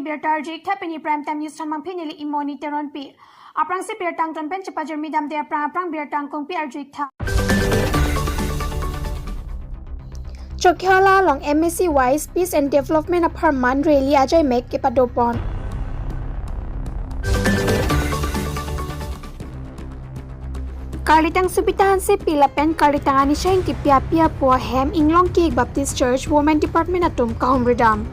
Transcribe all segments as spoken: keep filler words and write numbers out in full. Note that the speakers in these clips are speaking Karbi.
Birta arju-ik tha pini Prime Time News thon mangphi neli Imoni Teronpi. Aphrangsi birta angton pen chepajirmi damde aphrang aphrang birta angkungpi arju-ik tha. Chokihola along M A C wise Peace and Development apharman rally ajaimek kepadopon. Karlitang Subita Hansepi lapen Karlitang Anisha Ingtipi api apo ahem Inglong Ki-ik Baptist Church Women Department atum kahumri dam.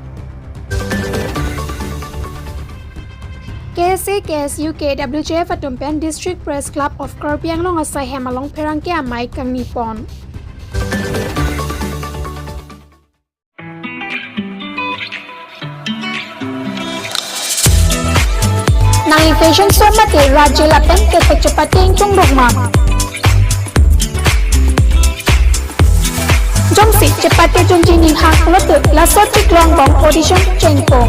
K S A, K S U, K W J F atum pen District Press Club of Karbi Anglong asai hem along pherangke amei kangnipon. Nangli fashion show mate rajya lapen kethek chepate ingchung dukma. Jongsi chepate jongji ning hang pulote laso chiklo angbong audition chengpo.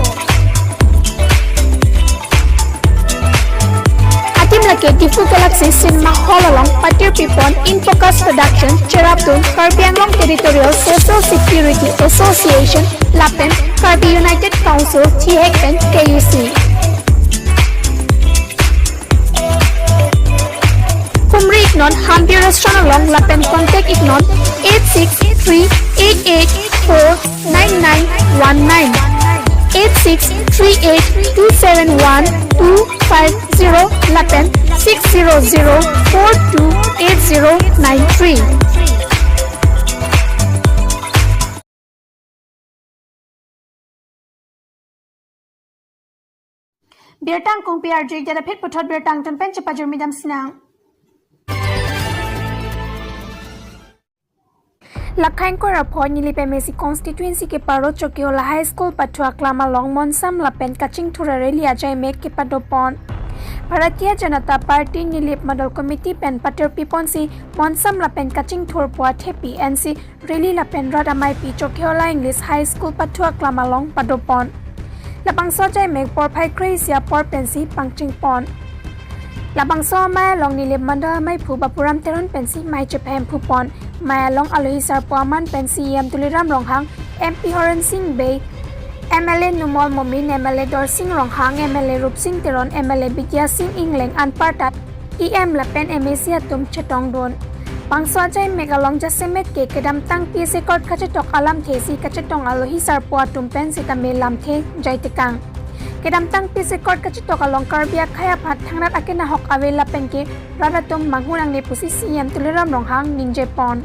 Adim lake Diphu Galaxy Cinema Hall along patirpipon In Focus Production cherapdun Karbi Anglong Territorial Social Security Association lapen Karbi United Council thihek pen K U C. Humri-iknon Hampi Restaurant along lapen contact-iknon eight six three eight eight four nine nine one nine, eight six three eight two seven one two five zero lapen six zero zero four two eight zero nine three. Birta angkungpi arju-ik det aphi puthot birta angton pen chepajirmi dam sinang. Lakhain kora pho Nilip M A C constituency ke paro Chokihola High School pathu aklam along monsam lapen kachingthur rally ajaimek kepadopon. Bharatiya Janata Party Nilip Mandal Committee pen patirpiponsi monsam lapen kachingthur po athepi N C rally lapen rat ameipi Chokihola English High School pathu aklam along padopon. Labangso ajaimek porphai kre-isi apor pensi pangchengpon. Labangso amei along Nilip Mandal ameiphu Bapuram Teron pensi mei chepahemphupon. Mei along alohi sarpo aman pen C E M Tuliram Ronghang, M P Horen Sing Bey, M L A Numal Momin, M L A Dorsing Ronghang, M L A Rupsing Teron, M L A Bidya Sing Engleng anparta E M lapen M A C atum chetongdun. Bangso ajaimek along jasemet ke kedamtang Peace Accord kachetok alamthe si kachetong alohi sarpo atum pen sitame lamthe jaitekang. Kedamtang Peace Accord kachetok along Karbi akhei aphan thangnat akenangji ahok ave lapen ke rat atum manghu nangne pusi C E M Tuliram Ronghang ningjepon.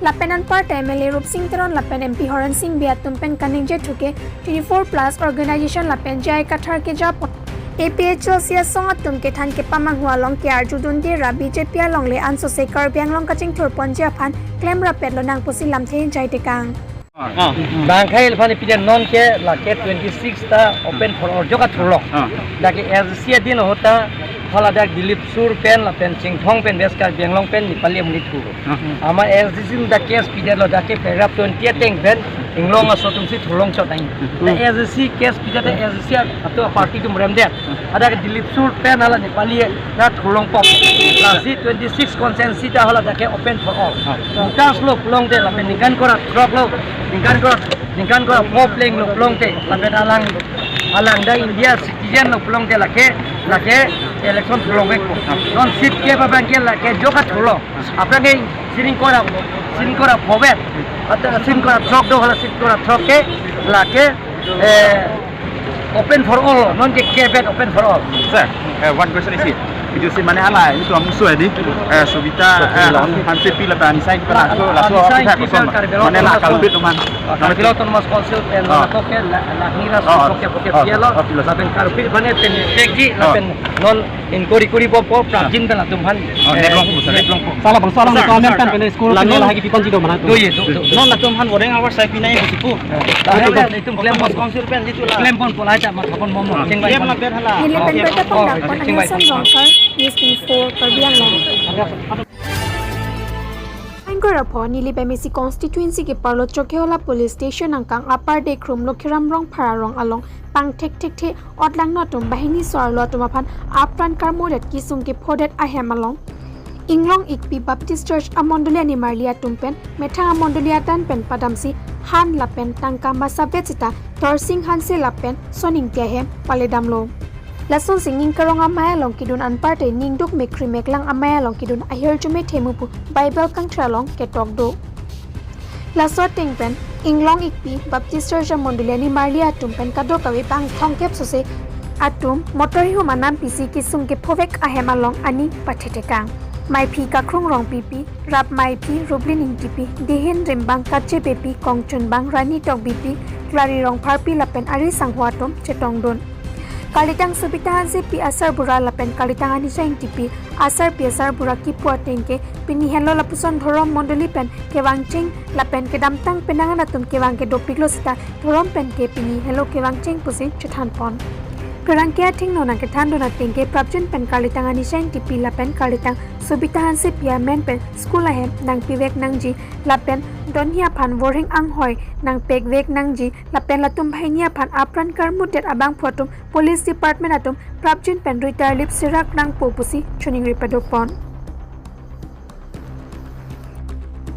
Lapen anparta M L A Rupsing Teron lapen M P Horen Sing Bey atum pen kaningjethu ke twenty-four plus organization lapen J I Kathar kejapon A P H L C asong atum kethan kepamanghu along ke arjudunde ra B J P alongle ansose Karbi Anglong kachingthurponji aphan klemrapet lonang pusi lamthe jaitekang. Ah. Bang akhei aphan pide non ke lake twenty-six ta open for all joka thurlong. Ah. Dak ke S D C adin ahut ta hala dak Dilip Sur pen lapen Chinthong pen West Karbi Anglong pen Nepali amonit thur. Ah. Amat S D C dak case pidetlo, dak ke paragraph twenty ateng pen Inglong aso atumsi thurlong chot nang. Hmm. Dak S D C case pidet, S D C atum party atum remdet. Hadak Dilip Sur pen hala Nepali ta thurlongpo. Lasi twenty-six constituency ta hala dak ke open for all. Ah. Voters lo pulongte lapen ningkan kora throk lo, ningkan kora, ningkan kora pho pleng lo pulongte lapen alang, alang dak India citizen lo pulongte lake, lake election thurlongvekpo. Ah. Non seat ke abang ke lake joka thurlong. Aphrang ke sining kora, sining kora pho vet. Ata sining kora throk do, hala sining kora throk ke lake, eh, open for all, non ke kebet open for all. Sir, eh, one question is here. Itu si mane hala, itu amusu edi, eh, Subita, eh, Hansepi lapen Anisha Ingtipi laso, laso Anisha Ingtipi koson. Mane la culprit teman. Karbi Anglong Autonomous Council pen, oh, la koke, la, la hira, oh, koke, koke, oh, pialo, oh, pialo. Lapen culprit mane pen teki, oh, lapen non inquiry kuri po po prapjin pen latum aphan. Oh, eh, netlong po, sir, netlong po. Sala bangso alang, sir, comment sir, kan sir, pen school lano pen lahai kepipon jido mana? Do ye, do, do, do. Non latum aphan warning hour sai pinai ke sipu. Eh, latum klempon, council pen jitu la. Klempon polai ta mat thapon momo. Ah, chengbai. Iya, pon. Malam ber hala. Nilip pen, oh, berta pon, oh, dak pon chengbai. Nelson Rongkar, News twenty-four, Karbi Anglong. Angkor apho Nilip M A C constituency ke parlo Chokihola Police Station angkang Upper Dekrum Lokhiram Rongphar arong along pangthek thekthe otlang atum banghini so-arlo atum aphan apran karmodet kesung kephodet ahem along Inglong Ikpi Baptist Church amondoli animarli atum pen methang amondoli adan pen padamsi Han lapen tangka masabet sita Torsing Hanse lapen Son Ingti ahem paledamlo. Lasonsi Ningkarong Amei along kedun anparte ningduk mekri meklang amei along kedun ahirjume themu pu Bible kangthir along ketok do. Laso ateng pen Inglong Ikpi Baptist Church amondoli animarli atum pen kadokave bang thomkep sose atum motor hihum anam pisi kesung kephovek ahem along ani pathetekang. Maiphi Kakrung Rongpipi, Rap Maiphi Rublin Ingtipi, Dihin Rimbang Kache Bepi, Kongchunbang Rani Tokbipi, Klari Rongpharpi lapen ari sangho atum chetongdun. Kalitang Sobita Hansepi asarbura lapen kalitang Anisha Ingtipi asarpi asarbura kipu ateng ke pini henlo lapuson dhorom mondoli pen kevangcheng lapen kedamtang penang an atum kevang kedopiklo sita dhorom pen ke pini henlo kevangcheng pusi chethanpon. Pherangke athengno nangkethandun ateng ke prapjin pen kalitang Anisha Ingtipi lapen kalitang Sobita Hansepi amen pen school ahem nangpivek nangji lapen donhi aphan vorhing anghoi nangpekvek nangji lapen latum banghini aphan apran karmutdet abangphu atum police department atum prapjin pen ritarlip serak nangpo pusi choningri padopon.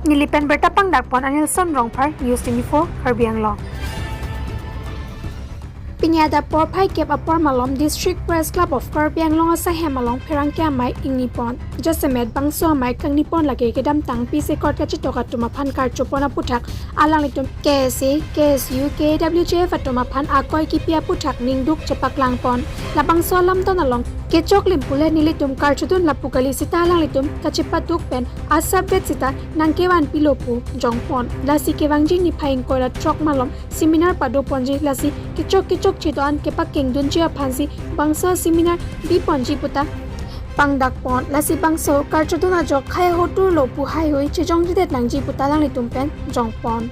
Neli pen birta pangdakpon Anilson Rongphar, News twenty-four, Karbi Anglong. Pini adap porphai kep apor malom District Press Club of Karbi Anglong asaihem along pherangke amei ingnipon. Jasemet bangso amei kangnipon lake kedamtang peace accord kachetok atum aphan karchopon aputhak alanglitum K S A, K S U, K W J F atum aphan akoi kipi aputhak ningduk chepaklangpon. Labangso alamton along kechoklim pule nelitum karchodun lapu kali sita alanglitum kachepaduk pen asabet sita nangkevanpilo pu jongpon. Lasi kevangji niphai ingkoi ra throk malom seminar padoponji, lasi kechok kechokche do-an kepakengdunji aphansi bangso seminar biponji puta pangdakpon. Lasi bangso karchodun ajok khei hotur lo pu haihui chejongjedet nangji puta alanglitum pen jongpon.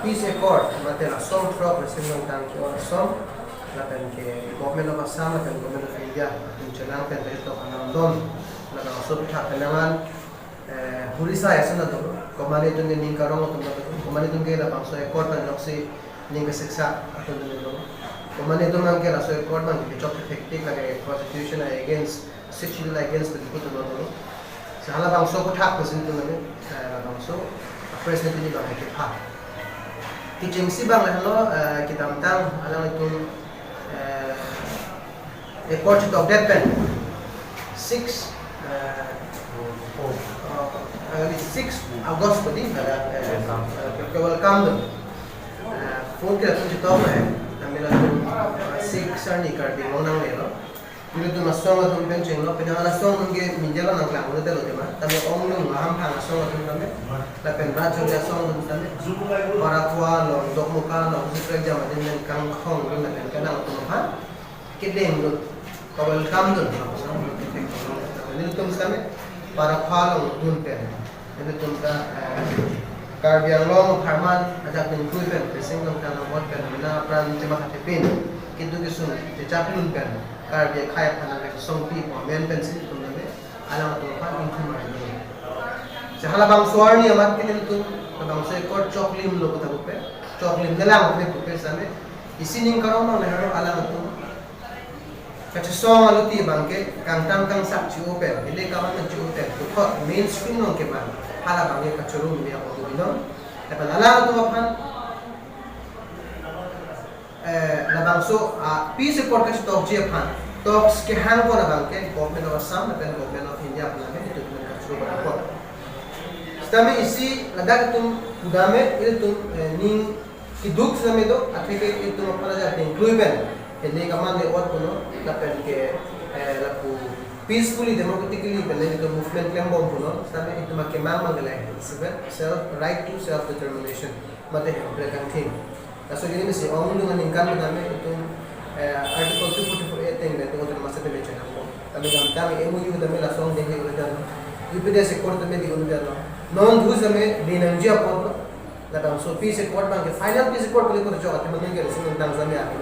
Peace Accord mate lason throk resim nangtang ke ason lapen ke Government of Assam lapen Government of India atum chelang pen betok alamton labangso aputhak penang an, eh, hurisa yasun atum, komane atum ke Ningkarong atum atum, komane atum ke labangso accord pen loksi ning kesiksa atum atum. Komane atum abang ke laso accord abang ke chok effective kare constitution against, sixth schedule against pen atum atum. Sa halabangso aputhak pusi atum atum, eh, labangso press meet ni abang kepha. Kechengsi abang lahelo, eh, kedamtang alanglitum, eh, accord chetokdet pen six, eh, uh, early six August padi pada, eh, ke-welcome dun. Eh, phone ke latum chetok eh, kami latum, eh, six arni Karbi Anglong nanglelo. Nelitum asong atum pen chenglo, penang an asong atum ke media along nangklang ulo telo tema. Tame onglung ahamphang asong atum tame, lapen rat chori asong atum tame, Parakhua along, Dokmoka along, Siprek Jamatin pen kangkhong dun lapen kenang atum aphan kedeng dun, ka-welcome dun. Nelitum sitame Parakhua along dun pen, nelitum ta, eh, Karbi Anglong apharman ajak ningkui pen, pesing nangtang angbong pen, mena apran chematha thepin, keduk kesung chechaplun pen, Karbi akhei aphan nangkesongpi pu amen pensi nelitum tame alangtum aphan ingthum arni. Sa halabangso arni amat ke nelitum labangso accord choklimlo pu ta pupe, choklimne lang pu pupe sitame, isi Ningkarong abang lahelo alangtum kachesong alote abang ke kangtam kangsak chi-o pen, hile kaman chi-o pen, puthot mainstream along kevan, halabang ke kachoro meme apot binong. Lapen alangtum aphan, eh, labangso, ah, peace accord kachetokji aphan talks kehangpon abang ke Government of Assam lapen Government of India aphan ke itum kachoro apot. Sitame isi ladak itum pudame itum, eh, ning keduk sitame do, atheke itum aphan ajak ningklui pen, hile kaman le-ot punon, lapen ke, eh, lapu peacefully, democratically pen itum movement klembom punon, sitame itum akemang abang ke lahai, self, right to self determination mate hemprek kangthim. Laso ajoine si onglung aningkan tame itum, eh, Article two forty-four A ateng pen itum autonomous state pen chenangpo. Tame kedamtang M O U tame lason denghe ulo tame, U P D S accord tame denghe ulo tame, non thu sitame denangji apotlo. Labangso peace accord abang ke final peace accord kali kor jok ati manu ke resim nangtang sitame api.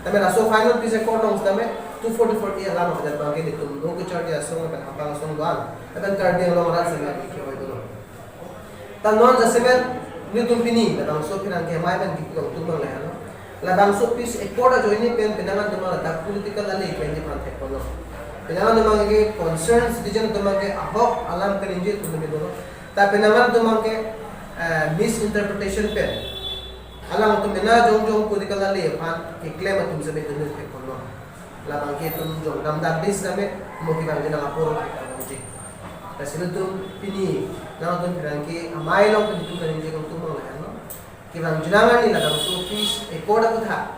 Tame laso final peace accord along sitame two forty-four A alam ahajar abang ke nelitum do kecharli asong lapen hapang asong do-an, lapen Karbi Anglong arat sitame api kehoi dolo. Ta non jasemet nelitum pini labangso pherangke amei pen kipu kangtung abang lahelo. Labangso peace accord ajoine pen penang an atum abang ladak political ale pen je phan thekponlo. Penang an atum abang ke concerned citizen atum abang ke ahok alam kaningje atum abang dolo. Ta penang an atum abang ke eh, misinterpretation pen alangtum mena jongjong political rally aphan keklem atum seme dun thek kono. Labang ke itum jongdam dak dis kame mo kevangji nang apor thek abang je. Lasi itum pini nangtum pherangke amei along pini itum kaningje kangtung abang lahenlo. Kevangji nang ani labangso peace accord aputhak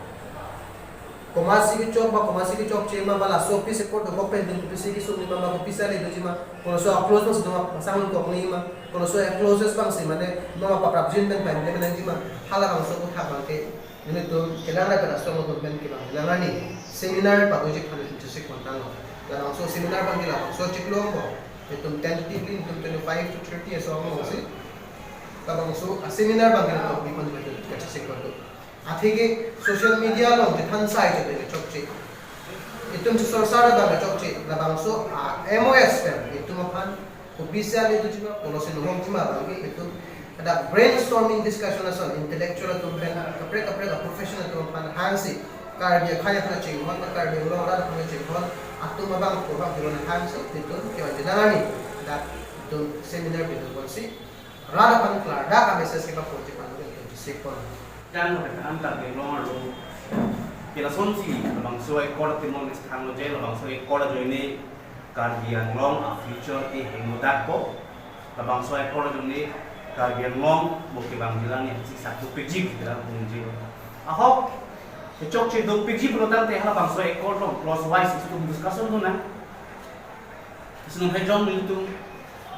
komatsi kechok ba komatsi kechokche ma, ba laso peace accord dokok pen dun kopisi kesung ni ma, ba kopisi ale doji ma, konoso a-clause abang si doma pasang lun kok ni ma, konoso a-clauses abang si mane ma paprapjin pen pen pen nangji ma, halabangso aputhak abang ke nelitum kelang ra kelasong atum pen kevangji nang ani seminar padoji aphan itum chesik kontang lo. Labangso seminar abang ke labangso chiklo angbong, itum tentatively itum twenty-five to thirty aso angbong si labangso a-seminar abang ke itum bipon itum kachesik kontang. Atheke social media along chethan sai chete kechokche, itum chesor sar abang kechokche, labangso a-M O S pen itum aphan kopisi ale doji ma, konosi nohokji ma abang ke itum hadak brainstorming discussion ason intellectual atum pen kaprek kaprek a-profession atum aphan hangsi Karbi akhei aphan chinghon, Karbi Anglong arat aphan chinghon atum abang ko abang kiron hangsi itum kevangji nang ani dak itum seminar pen itum konsi rat aphan klardak a-message kepaponji aphan itum chesik pon. Jang ko kan Karbi Anglong arlo ke lasonsi labangso accord timon is thanglo je labangso accord ajoine Karbi Anglong a-future ke hingno dak ko. Labangso accord ajoine Karbi Anglong mo kevangji nang ni si sak dopikji kita punji. Ahok kechokche dopikji pulo tangte halabangso accord along clause wise itum discussion dun nang. Isun hejong nelitum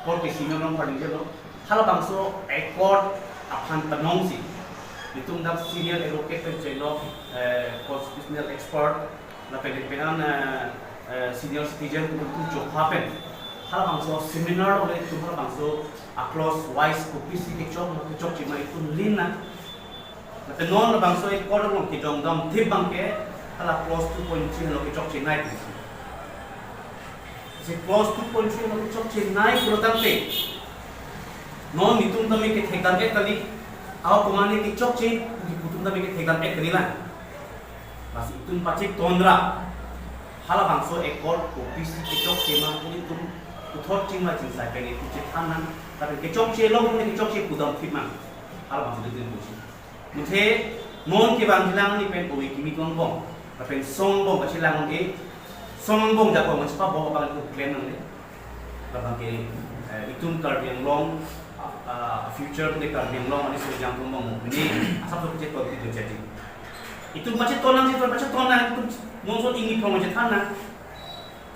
kor ke senior along parning jelo. Halabangso accord aphan penong si itum dak senior advocate pen chelo, eh, constitutional expert lapen penang, eh, eh, senior citizen itum chokha pen halabangso seminar along itum halabangso a-clause wise kopisi kechok ma kechokche ma itum lin nang. Lapen non labangso accord along kejongdam thip abang ke hala clause two point three along kechokche nai. Si clause two point three along kechokche nai pulo tangte non itum tame kethekdam-et kali, ahok komatne kechokche pu itum tame kethekdam-et kali lang. Lasi itum pachethon ra halabangso accord kopisi kechokche ma pu itum puthot chingvai chingsai pen itum chethan nang, lapen kechokche along pu kechokche pudam thip ma, halabangso itum pusi. Muthe non kevangji nang ani pen ove kimi angbong, lapen song angbong kachelang un-e, song angbong jakong ma chepabom abang itum klem nangne. Labang ke, eh, itum Karbi Anglong, ah, ah, future de Karbi Anglong ani sejang angbong mo ini asap so kechet kok itu jadi. Itum pachethon nang, itum pachethon nang, itum non son ingni phong chethan nang.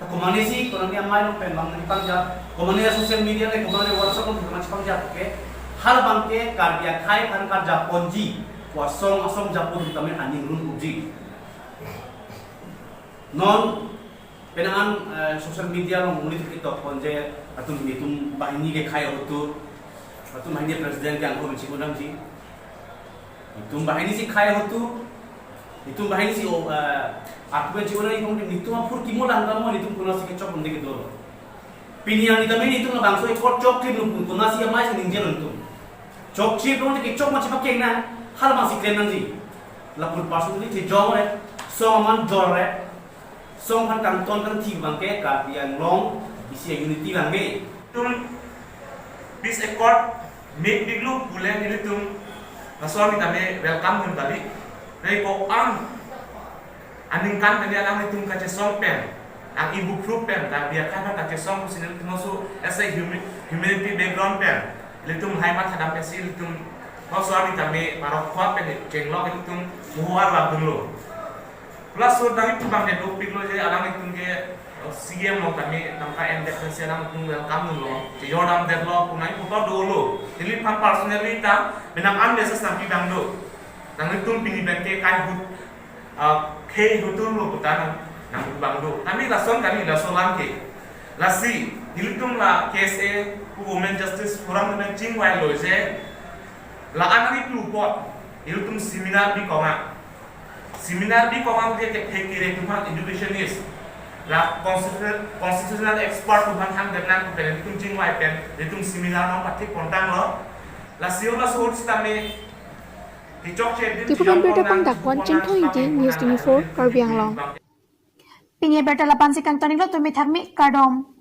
Ta komatne si, komatne amei along pen bang nangpangja, komatne social media le, komatne WhatsApp along komatne pangja, oke. Halabang ke Karbi akhei aphan karjaponji, pu asong asong japo itum tame aning run upji. Non penang an, eh, social media along monit ketok ponje, latum nelitum banghini kekhei ahut, latum banghini president ke angko menchikun damji. Itum banghini si khei ahut, itum banghini si o, eh, aku menchikun damji, itum aphurkimo lang kamo, itum konatsi kechok un-e kedo. Pini arni tame itum labangso accord chokche nung konatsi amei si ningje lo itum. Chokche pon kechok ma chepakeng nang, halabang si klem nangji. Lapu personally chejong re, song aman jor re, song aphan kangton kangthi abang ke Karbi Anglong isi unity abang ke. Itum peace accord mek diklo pule nelitum lason arni tame welcome dun kali. Nai ko-an aningkan pen alanglitum kachesong pen, ang ibu group pen, Karbi akhei aphan kachesong pusi nelitum also as a humi-, humanity background pen, nelitum lahai mathadam pensi nelitum lason arni tame parok khua pen chenglok nelitum muhuar labdunlo. Plus so dang itum bang dopiklo je alanglitum ke, oh, C M along tame tangka endet pensi alanglitum welcome dunlo. Chejor damdetlo, punai putar dolo. Neli aphan personally ta, penang an message nangpi bang do. Nanglitum pini pen ke kai ahut, ah, khei ahut dunlo puta nang, nang bang do. Tame lason kali lason lang ke. Lasi, nelitum la K S A, Women Justice Forum tame chingvailo je, la-an ari tu pot, nelitum seminar bikong a. Seminar bikong a ke kethek kere atum aphan educationist, la constitutional, constitutional expert atum aphan hangdet nang pen nelitum chingvai pen, nelitum seminar nangpathek pontanglo. Lasi o laso ahut sitame kechokche din Tipukan berita pangdakpon Chingthong Ingti, News twenty-four, Karbi Anglong. Pini berita lapu-an si kangton iklo, tumi thakmi, kardom.